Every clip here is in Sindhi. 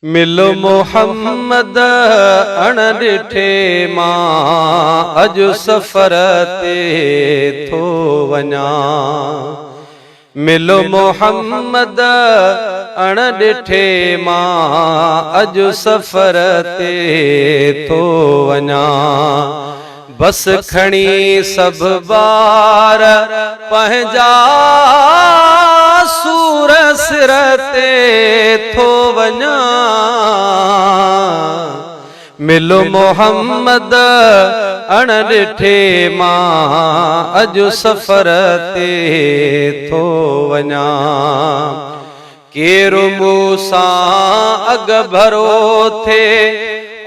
ملو محمد اڻ ڏٺي مان اڄ سفر تي ٿو وڃان. ملو محمد اڻ ڏٺي مان اڄ سفر تي ٿو وڃان. بس کڻي سڀ بار پنهنجا سور سر تي ٿو وڃان. ملو محمد اڻ ڏٺي مان اڄ سفر تي ٿو وڃان. ڪير مون سان اڳڀرو ٿئي،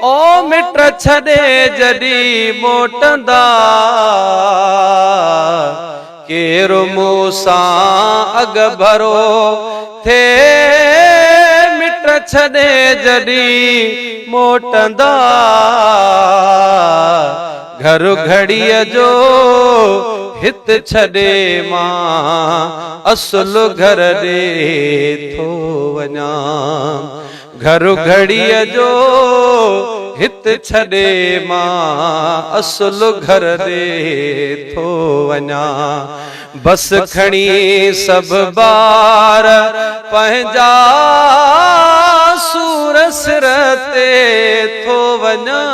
او مٽ ڇڏي جڏي موٽندا. ڪير مون سان اڳڀرو ٿئي، مٽ ڇڏي جڏي موٽندا. گهر گهڙيء جو هت ڇڏي مان اصل گهر ڏي ٿو وڃان. گهر گهڙيء جو هت ڇڏي مان اصل گهر ڏي ٿو وڃان. بس کڻي سڀ بار پنهنجا سور سر تي ٿو وڃان.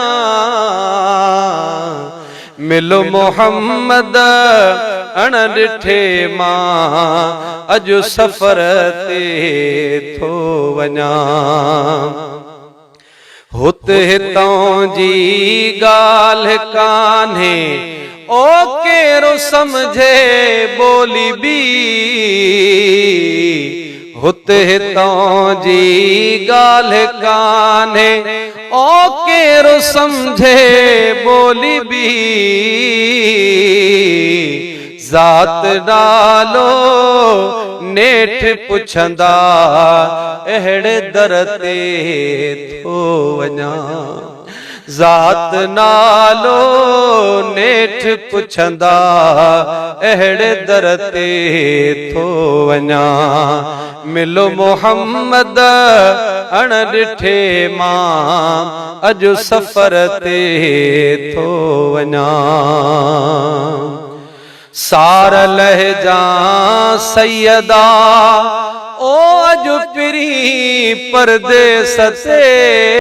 ملو محمد اڻ ڏٺي مان اڄ سفر تي ٿو وڃان. هت هتئون جي ڳالهه ڪانهي، او ڪير سمجهي ٻولي ٻي. هت هتئون جي ڳالهه ڪانهي، او ڪير سمجهي ٻولي ٻي. ذات نالو نيٺ پڇندا، اهڙي در تي ٿو وڃان. ذات نالو نيٺ پڇندا، اهڙي در تي ٿو وڃان. ملو محمد اڻ ڏٺي مان، اڄ سفر تي ٿو وڃان. سار لهجان سيدا، او اڄ پرين پرديس تي.